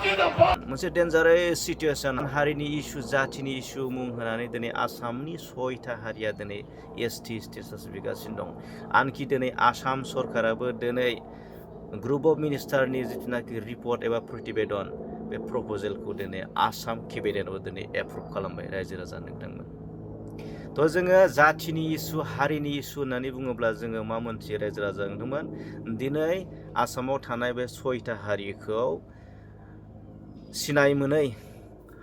मोनसे डेन्जारेस सिचुएसन हारिनि इस्यु जाथिनि इस्यु मुं होनानै दिनै आसामनि 6टा हारिया दिनै एसटि स्टेटास बिगासिनो दं। आनखि दिनै आसाम सरकाराबो दिनै ग्रुप अफ मिनिस्टारनि जिथुनाखि रिपर्ट एबा प्रतिवेदन बे प्रप'जेलखौ दिनै आसाम केबिनेटआव दिनै एप्रुभ खालामबाय रायजो राजा नोंथांमोन। थ' जोङो जाथिनि इस्यु हारिनि इस्यु होननानै बुङोब्ला जोङो मा मोनथियो रायजो राजा नोंथांमोन दिनै आसामाव थानाय बे 6टा हारिखौ सिनाय मोनै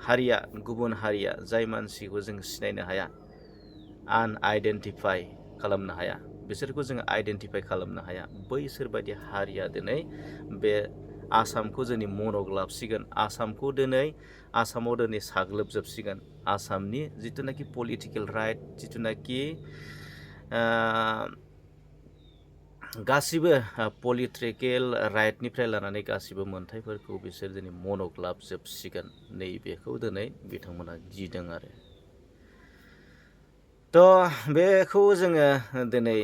हारिया गुबुन हारिया जाय मानसिखौ जों सिनायनो हाया आनआइडेन्टिफाइ खालामनो हाया बिसोरखौ जोङो आइडेन्टिफाइ खालामनो हाया बैसोरबायदि हारिया दिनै बे आसामखौ जोंनि मन'क लाबसिगोन आसामखौ दिनै आसामाव दिनै साग्लोबजोबसिगोन आसामनि जिथुनाखि पलिटिकेल राइट जिथुनाखि गासिबो पलिटिकेल राइटनिफ्राय लानानै गासिबो मोन्थाइफोरखौ बिसोर दिनै मन'क लाबजोबसिगोन नैबेखौ दिनै बिथांमोना गिदों आरो थ' बेखौ जोङो दिनै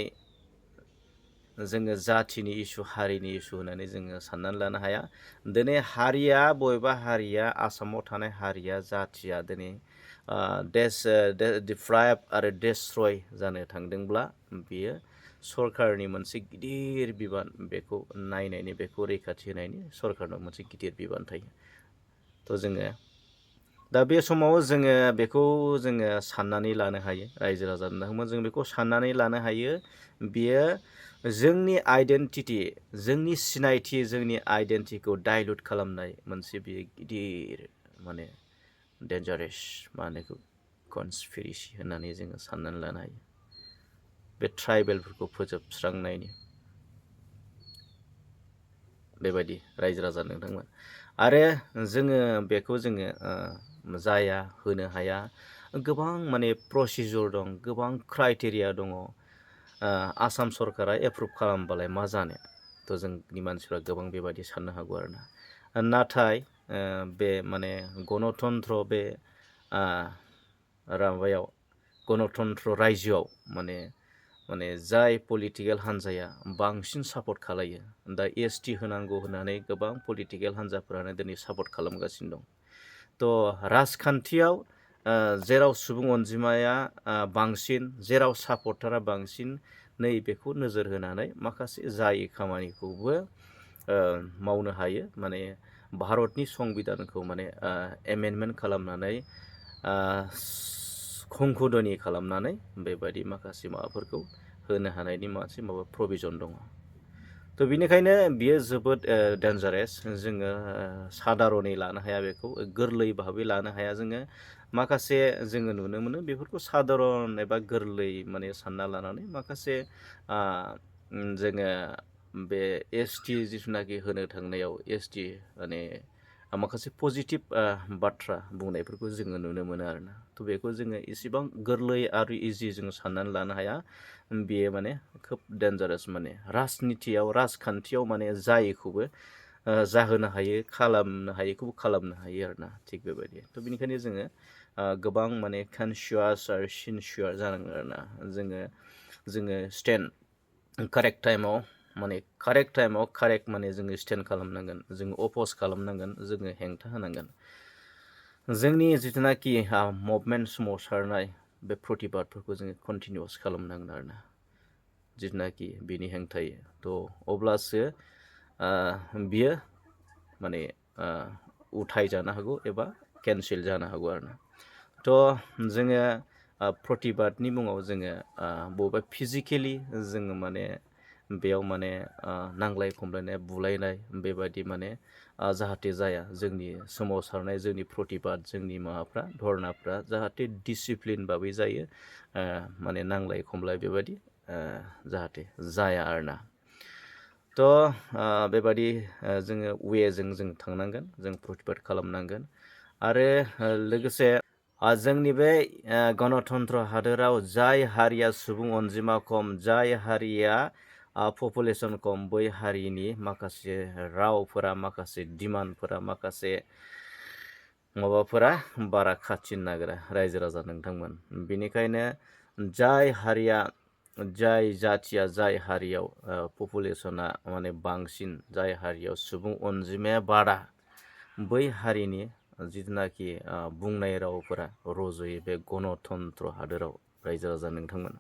जोङो जाथिनि इस्यु हारिनि इस्यु होननानै जोङो साननानै लानो हाया दिनै हारिया बबेबा हारिया आसामाव थानाय हारिया जाथिया दिनै डिफ्राइब आरो डेस्ट्रय जानो थांदोंब्ला बियो सरकारनि मोनसे गिदिर बिबान बेखौ नायनायनि बेखौ रैखाथि होनायनि सरकारनाव मोनसे गिदिर बिबान थायो थ' जोङो दा बे समाव जोङो बेखौ जोङो साननानै लानो हायो रायजो राजा नोंथांमोन जों बेखौ साननानै लानो हायो बियो जोंनि आइडेन्टिटि जोंनि सिनायथि जोंनि आइडेन्टिटिखौ डाइल्युट खालामनाय मोनसे बियो गिदिर माने डेन्जारेस मानेखौ कनस्पिरेसि होननानै जोङो साननानै लानो हायो बे ट्राइबेलफोरखौ फोजोबस्रांनायनि बेबायदि रायजो राजा नोंथांमोन आरो जोङो बेखौ जोङो जाया होनो हाया गोबां माने प्रसिजर दं गोबां क्राइटेरिया दङ आसाम सरकारा एप्रुभ खालामबालाय मा जानो थ' जोंनि मानसिफ्रा गोबां बेबायदि साननो हागौ आरोना नाथाय बे माने गणतन्त्र बे माबायाव गणतन्त्र रायजोआव माने जाय पलिटिकेल हान्जाया बांसिन सापर्ट खालायो दा एसटि होनांगौ होननानै गोबां पलिटिकेल हान्जाफोरानो दिनै सापर्ट खालामगासिनो दं थ' राजखान्थियाव जेराव सुबुं अनजिमाया बांसिन जेराव सापर्टारा बांसिन नैबेखौ नोजोर होनानै माखासे जायै खामानिखौबो मावनो हायो माने भारतनि संबिधानखौ माने एमेन्डमेन्ट खालामनानै संशोधनि खालामनानै बेबायदि माखासे माबाफोरखौ होनो हानायनि मोनसे माबा प्रभिजन दङ थ' बेनिखायनो बियो जोबोद डेन्जारेस जोङो सादारनै लानो हाया बेखौ गोरलै भाबै लानो हाया जोङो माखासे जोङो नुनो मोनो बेफोरखौ सादारन एबा गोरलै माने सानना लानानै माखासे जोङो बे एसटि जिथुनाखि होनो थांनायाव एसटि माने माखासे पजिटिभ बाथ्रा बुंनायफोरखौ जोङो नुनो मोनो आरोना थ' बेखौ जोङो इसेबां गोरलै आरो इजि जोङो साननानै लानो हाया बेयो माने खोब डेन्जारेस माने राजनितियाव राजखान्थियाव माने जायखौबो जाहोनो हायो खालामनो हायैखौबो खालामनो हायो आरोना थिग बेबायदि थ' बेनिखायनो जोङो गोबां माने कनसियास आरो सिनसियार जानांगोन आरोना जोङो स्टेन्ड कारेक्ट टाइमाव कारेक्ट माने जोङो स्टेन्ड खालामनांगोन जोङो अप'ज खालामनांगोन जोङो हेंथा होनांगोन जोंनि जिथुनाखि मुभमेन्ट सोमावसारनाय बे प्रतिबादफोरखौ जोङो कन्टिनिउस खालामनांगोन आरोना जिथुनाखि बिनि हेंथायै थ' अब्लासो बियो माने उथाय जानो हागौ एबा केन्सेल जानो हागौ आरोना थ' जोङो प्रतिबादनि मुङाव जोङो बबेबा फिजिकेलि जोङो माने बेयाव माने नांलाय खमलायनाय बुलायनाय बेबायदि माने जाहाथे जाया जोंनि सोमावसारनाय जोंनि प्रतिबाद जोंनि माबाफ्रा धरनाफ्रा जाहाथे डिसिप्लिन भाबै जायो माने नांलाय खमलाय बेबायदि जाहाथे जाया आरोना थ' बेबादि जोङो वेजों जों थांनांगोन जों प्रतिबाद खालामनांगोन आरो लोगोसे जोंनि बे गणतन्त्र हादोराव जाय हारिया सुबुं अनजिमा खम जाय हारिया पपुलेसन खम बै हारिनि माखासे रावफोरा माखासे डिमान्डफोरा माखासे माबाफोरा बारा खाथिनो नागिरा रायजो राजा नोंथांमोन बेनिखायनो जाय हारिया जाय जाथिया जाय हारियाव पपुलेसना माने बांसिन जाय हारियाव सुबुं अनजिमाया बारा बै हारिनि जिथुनाखि बुंनाय रावफोरा रज'यो बे गणतन्त्र हादोराव रायजो राजा नोंथांमोन।